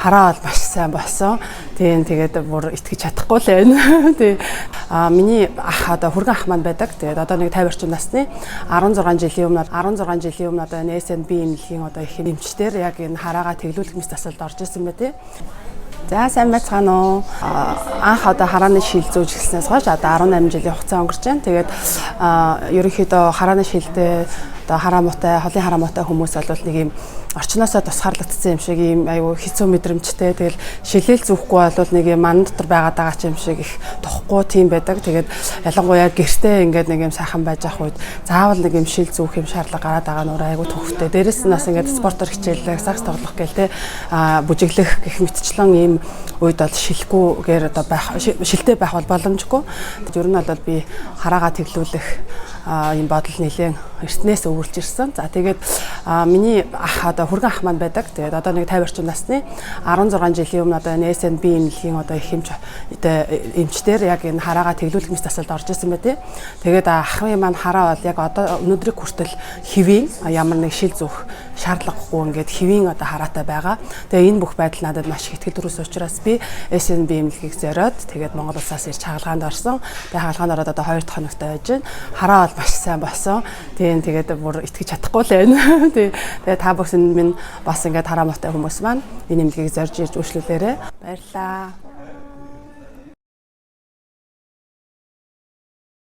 Хараа бол маш сайн болсон. Тийм, тэгээд бүр итгэж чадахгүй л байна. Тийм. Миний ах, одоо хүргэн ах маань байдаг. Тэгээд одоо нэг 50 орчим насны, 16 жилийн өмнө, 16 жилийн өмнө одоо энэ SNB эмнэлгийн одоо их эмчтэр яг энэ хараагаа тэглүүлэх мэс засалд орж исэн байх тий. За, сайн байцгаана уу? Анх одоо харааны шил зүүж эхэлснээс хойш одоо 18 жилийн хугацаа өнгөрч байна. Тэгээд ерөнхийдөө харааны шилдээ одоо хараа муутай, холын хараа муутай хүмүүс бол нэг юм орчноосоо тусгаарлагдсан юм шиг ийм айгүй хэцүү мэдрэмжтэй. Тэгэл шилээл зүүхгүй бол нэг юм ман дотор байгаад байгаа ч юм шиг их тухгүй тийм байдаг. Тэгээд ялангуяа гэртээ ингээд нэг юм сайхан байж ах үед заавал нэг юм шил зүүх юм шаардлага гараад байгаа нь айгүй төвхтэй. Дээрэс нь бас ингээд спортоор хичээллэх, сагс тоглох гээл те, бүжиглэх гэх мэтчлэн ийм үед бол шилхгүйгээр одоо байх, шилтэй байх бол боломжгүй. Ер нь бол би хараагаа тэглүүлэх ийм бодол нэлээд эртнээс өвөрлж ирсэн. За, тэгээд миний ах, одоо хүргэн ах маань байдаг. Тэгээд одоо нэг 50 орчим насны, 16 жилийн өмнө одоо энэ SNB эмнэлгийн одоо их эмч эмчтэр яг энэ хараагаа тэглүүлэх мэс засалд орж исэн байх тий. Тэгээд ахын маань хараа бол яг одоо өнөөдрийг хүртэл хэвийн, ямар нэг шил зүүх шаардлагагүй ингээд хэвийн одоо хараатай байгаа. Тэгээ энэ бүх байдал надад маш их итгэл төрүүлсэн учраас би SNB эмнэлгийг зориод, тэгээд Монгол улсаас ирж хагалгаанд орсон. Тэгээ хагалгаанд ороод одоо 2 дахь хоногтой байж байна. Хараа бол маш сайн болсон. Тийм, тэгээд бүр итгэж чадахгүй л байна. Тийм. Тэгээ та бүхэн минь бас ингээд хараа муутай хүмүүс маань энэ эмнэлгийг зорж ирж үйлчлүүлээрэй. Баярлалаа.